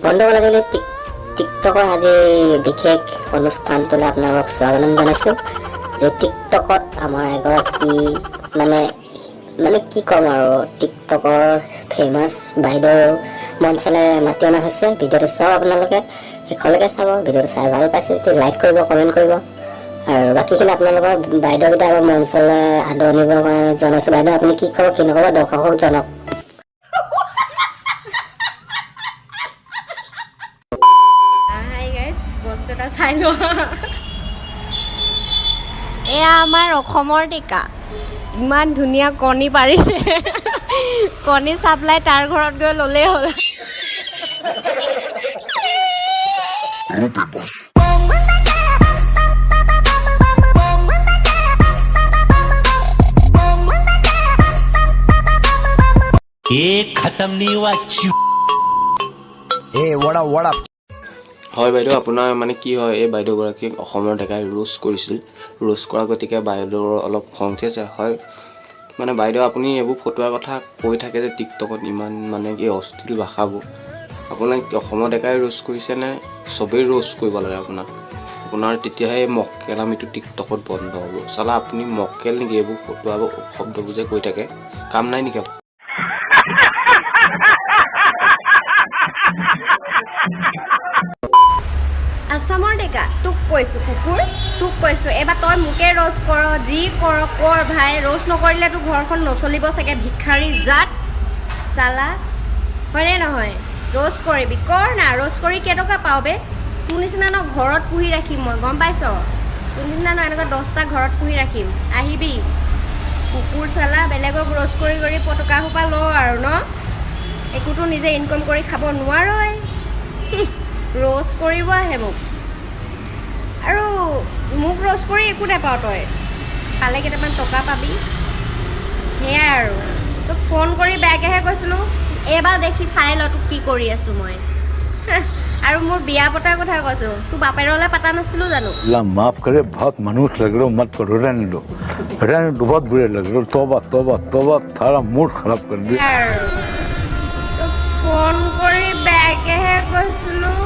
বন্ধুসকল, আজিকালি টিকটকৰ আজি বিশেষ অনুষ্ঠানটোলৈ আপোনালোকক স্বাগতম জনাইছোঁ যে টিকটকত আমাৰ এগৰাকী মানে মানে কি ক'ম আৰু, টিকটকৰ ফেমাছ বাইদেউ মঞ্চলৈ মাতি অনা হৈছে। ভিডিঅ'টো চাওক আপোনালোকে, শেষলৈকে চাব। ভিডিঅ'টো চাই ভাল পাইছে যদি লাইক কৰিব, কমেণ্ট কৰিব আৰু বাকীখিনি আপোনালোকৰ। বাইদেউকেইটা আমাৰ মঞ্চলৈ আদৰণিবৰ কাৰণে জনাইছোঁ। বাইদেউ, আপুনি কি ক'ব কি নক'ব দৰ্শকক জনাওক। হাই গাইছ, বস্তু এটা চাই লোৱা। এয়া আমাৰ অসমৰ ডেকা, ইমান ধুনীয়া কণী পাৰিছে। কণী চাপ্লাই তাৰ ঘৰত গৈ ল'লেই হ'ল। एक खत्म नहीं हुआ। Hey, what up, what up? হয় বাইদেউ, আপোনাৰ মানে কি হয়, এই বাইদেউগৰাকীক অসমৰ ডেকাই ৰোষ্ট কৰিছিল। ৰোষ্ট কৰা গতিকে বাইদেউৰ অলপ খং উঠি আছে। হয়, মানে বাইদেউ, আপুনি এইবোৰ ফটোৱা কথা কৈ থাকে যে টিকটকত, ইমান মানে কি অশ্লীল ভাষাবোৰ, আপোনাক অসমৰ ডেকাই ৰোষ্ট কৰিছে নে চবেই ৰোষ্ট কৰিব লাগে আপোনাক? আপোনাৰ তেতিয়াহে মক্কেলামিটো টিকটকত বন্ধ হ'ব। চালা আপুনি মক্কেল নেকি? এইবোৰ ফটোৱা শব্দবোৰ যে কৈ থাকে, কাম নাই নেকি? আছামৰ ডেকা, তোক কৈছোঁ, কুকুৰ, তোক কৈছোঁ, এইবাৰ তই মোকে ৰ'জ কৰ, যি কৰ কৰ ভাই। ৰ'জ নকৰিলে তোৰ ঘৰখন নচলিব চাগে, ভিক্ষাৰী জাত চালা, হয়নে নহয়? ৰ'জ কৰিবি, কৰ না। ৰ'জ কৰি কেইটকা পাওঁ বে? তোৰ নিচিনা ন ঘৰত পুহি ৰাখিম মই, গম পাইছ? তোৰ নিচিনা ন এনেকুৱা 10টা ঘৰত পুহি ৰাখিম। আহিবি কুকুৰ চালা, বেলেগক ৰ'জ কৰি কৰি পটকা সোপা ল আৰু ন, একোতো নিজে ইনকম কৰি খাব নোৱাৰই, ৰ'জ কৰিব আহে মোক। আৰু মোক ৰ'জ কৰি একো নাপাওঁ, তই পালে কেইটামান টকা পাবি, সেয়াই আৰু। তোক ফোন কৰি বেয়াকৈহে কৈছিলোঁ, এইবাৰ দেখি চাই ল তোক কি কৰি আছোঁ মই। আৰু মোৰ বিয়া পতাৰ কথা কৈছোঁ, তোৰ বাপেৰলৈ পতা নাছিলোঁ জানো? अल्लाह माफ करे, बहुत मनुष्य लग रहे हो। मत करो, रहने दो, रहने दो, बहुत बुरे लग रहे हो। तौबा तौबा तौबा, थारा मूड खराब कर दिया। আৰু তোক ফোন কৰি বেয়াকৈহে কৈছিলোঁ,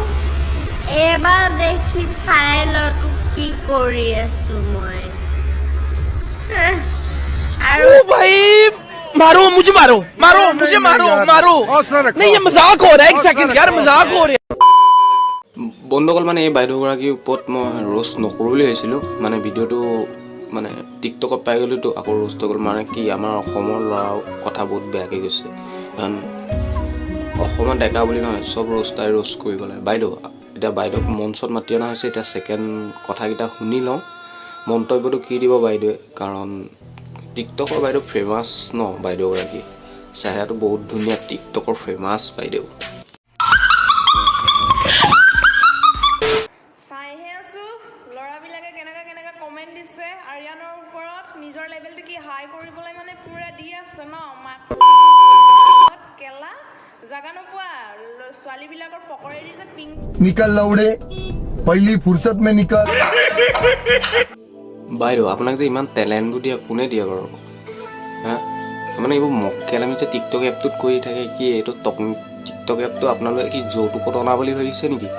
এইবাৰ দেখি চাই ল তোক কি কৰি আছোঁ মই। আৰু भाई, मारो मुझे, मारो, मारो मुझे, मारो, मारो। नहीं, ये मजाक हो रहा है, एक सेकंड यार, मजाक हो रहा है। বন্ধুসকল, মানে এই বাইদেউগৰাকীৰ ওপৰত মই ৰোষ্ট নকৰোঁ বুলি ভাবিছিলোঁ। মানে ভিডিঅ'টো মানে টিকটকত পাই গ'লোতো, আকৌ ৰোষ্ট হৈ গ'ল। মানে কি, আমাৰ অসমৰ ল'ৰাও কথা বহুত বেয়াকৈ কৈছে। কাৰণ অসমৰ ডেকা বুলি নহয়, চব ৰোষ্টাই ৰোষ্ট কৰিব লাগে। বাইদেউ, এতিয়া বাইদেউক মঞ্চত মাতি অনা হৈছে। এতিয়া ছেকেণ্ড কথাকেইটা শুনি লওঁ, মন্তব্যটো কি দিব বাইদেৱে। কাৰণ টিকটকৰ বাইদেউ ফেমাছ ন, বাইদেউগৰাকী চেহেৰাটো বহুত ধুনীয়া, টিকটকৰ ফেমাছ বাইদেউ। চাইহে আছোঁ ল'ৰাবিলাকে কেনেকুৱা কেনেকুৱা কমেণ্ট দিছে আৰিয়ানৰ ওপৰত। নিজৰ লেভেলটো কি হাই কৰিবলৈ মানে পূৰা দি আছে ন। মাস্ক কেলা জাগা নোপোৱা ছোৱালীবিলাকৰ পকৰেদি যে পিংক निकल लौड़े, पहली फुर्सत में निकल। বাইদেউ, আপোনাক যে ইমান টেলেণ্টবোৰ দিয়ে, কোনে দিয়ে বাৰু? হা, মানে এইবোৰ মক্কেলামি যে টিকটক এপটোত কৰি থাকে, কি এইটো টিকটক এপটো আপোনালোকে কি যৌতুকত অনা বুলি ভাবিছে নেকি?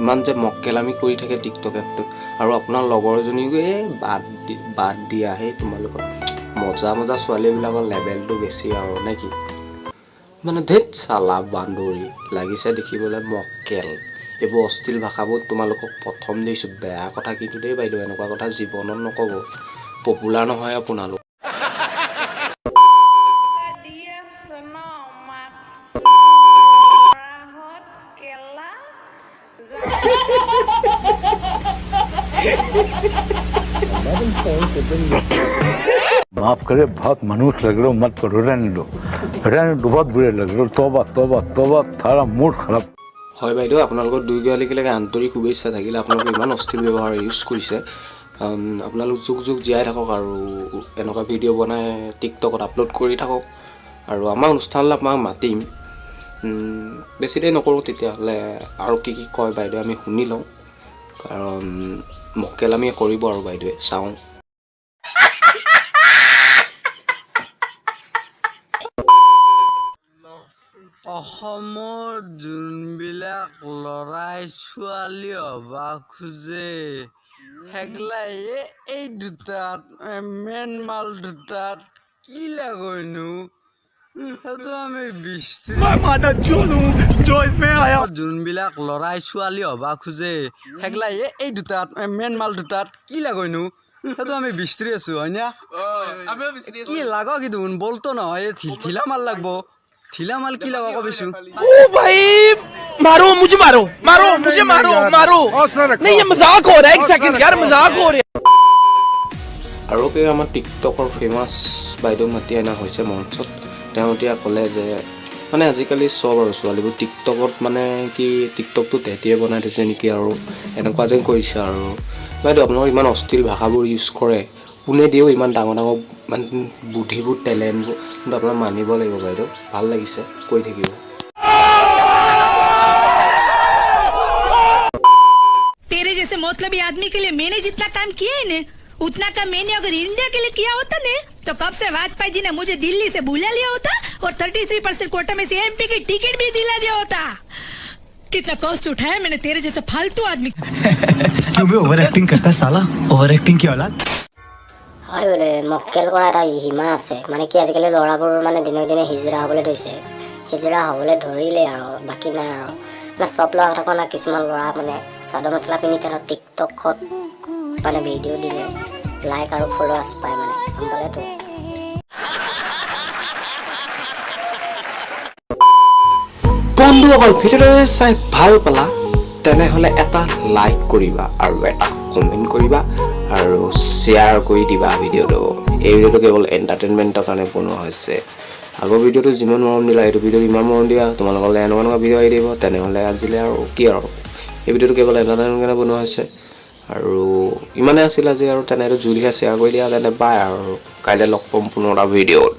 ইমান যে মক্কেলামি কৰি থাকে টিকটক এপটোত। আৰু আপোনাৰ লগৰজনীও, এই বাদ দি, বাদ দিয়া। সেই তোমালোকৰ মজা মজা ছোৱালীবিলাকৰ লেভেলটো বেছি আৰু নে কি? মানে ধেত চালা বান্দৰী লাগিছে দেখিবলৈ মক্কেল। এইবোৰ অশ্লীল ভাষাবোৰ তোমালোকক প্ৰথম দিছোঁ, বেয়া কথা কিন্তু দেই বাইদেউ, এনেকুৱা কথা জীৱনত নক'ব, পপুলাৰ নহয় আপোনালোক। দি আছে ন। মাস্ক কেলা। माफ करे, बहुत मनुष्य लग रहे हो। मत करो, रहने दो, रहने दो, बहुत बुरे लग रहे हो। तौबा तौबा तौबा, थारा मूड खराब। হয় বাইদেউ, আপোনালোকৰ দুয়োগৰাকীলৈকে আন্তৰিক শুভেচ্ছা থাকিলে। আপোনালোকে ইমান অশ্লীল ব্যৱহাৰ ইউজ কৰিছে। আপোনালোক যুগ যুগ জীয়াই থাকক আৰু এনেকুৱা ভিডিঅ' বনাই টিকটকত আপলোড কৰি থাকক আৰু আমাৰ অনুষ্ঠানলৈ আপোনাক মাতিম। বেছি দেৰি নকৰোঁ তেতিয়াহ'লে, আৰু কি কি কয় বাইদেউ আমি শুনি লওঁ, কাৰণ মক্কেলামি কৰিব আৰু বাইদেৱে, চাওঁ। অসমৰ যোনবিলাক ল'ৰাই ছোৱালী হ'বা খোজে, সেগলাই এই দুটাত, মেন মাল দুটাত কি লাগইনো, সেইটো আমি বিস্তৃত। যোনবিলাক ল'ৰাই ছোৱালী হ'বা খোজে, সেগলাই এই দুটাত, মেন মাল দুটাত কি লাগইনো, সেইটো আমি বিস্তৃ আছো, হয় না? কি লাগ কি দেখোন বলতো নহয়, ঢিলা মাল লাগব। ঢিলা মাল কি লাগ কবিছো? ओ भाई, मारो मुझे, मारो मारो मुझे, मारो मारो। नहीं, ये मजाक हो रहा है, एक सेकंड यार, मजाक हो रहा है। আৰু কি, আমাৰ টিকটকৰ ফেমাছ বাইদেউ মাতি অনা হৈছে মঞ্চত। তেওঁ এতিয়া ক'লে যে মানে আজিকালি চব আৰু ছোৱালীবোৰ টিকটকত, মানে কি, টিকটকটো তেহেঁতিয়ে বনাই থৈছে নেকি আৰু এনেকুৱা যেন কৰিছে। আৰু বাইদেউ, আপোনালোকৰ ইমান অশ্লীল ভাষাবোৰ ইউজ কৰে, কোনে দিয়েও ইমান ডাঙৰ ডাঙৰ মানে বুদ্ধিবোৰ, টেলেণ্টবোৰ? কিন্তু আপোনাক মানিব লাগিব বাইদেউ, ভাল লাগিছে, কৈ থাকিব। तेरे जैसे मतलबी आदमी के लिए मैंने जितना काम किया है ने, उतना काम मैंने अगर इंडिया के लिए किया होता ने, तो कब से वाजपेयी जी ने मुझे दिल्ली से बुला लिया होता और 33% कोटा में से एमपी की टिकट भी दिला दिया होता। कितना कष्ट उठाया मैंने तेरे जैसे फालतू आदमी क्यों बे, ओवर एक्टिंग करता है साला, ओवर एक्टिंग की औलाद। হয় বোলে, মক্কেল কৰা এটা সীমা আছে। মানে কি, আজিকালি ল'ৰাবোৰ মানে দিনক দিনে হিজৰা হ'বলৈ ধৰিছে, হিজৰা হ'বলৈ ধৰিলে আৰু বাকী নাই আৰু। মানে চব ল'ৰা কথা কোৱা নাই, কিছুমান ল'ৰা মানে চাদৰ মেখেলা পিন্ধি তেনে টিকটকত মানে ভিডিঅ' দিলে লাইক আৰু ফলোৱাৰ্ছ পায়, মানে গম পালেতো। বন্ধুসকল, ভিডিঅ'টো চাই ভাল পালা, তেনেহ'লে এটা লাইক কৰিবা আৰু এটা কমেণ্ট কৰিবা আৰু শ্বেয়াৰ কৰি দিবা ভিডিঅ'টো। এই ভিডিঅ'টো কেৱল এণ্টাৰটেইনমেণ্টৰ কাৰণে বনোৱা হৈছে। আগৰ ভিডিঅ'টো যিমান মৰম দিলা, এইটো ভিডিঅ'ত ইমান মৰম দিয়া। তোমালোকলৈ এনেকুৱা এনেকুৱা ভিডিঅ' আহি থাকিব। তেনেহ'লে আজিলৈ আৰু কি আৰু, এই ভিডিঅ'টো কেৱল এণ্টাৰটেইনমেণ্টৰ কাৰণে বনোৱা হৈছে আৰু ইমানেই আছিল আজি। আৰু তেনে এইটো জুই লিখা শ্বেয়াৰ কৰি দিয়া। তেন্তে বাই আৰু কাইলৈ লগ পাম পুনৰ এটা ভিডিঅ'ত।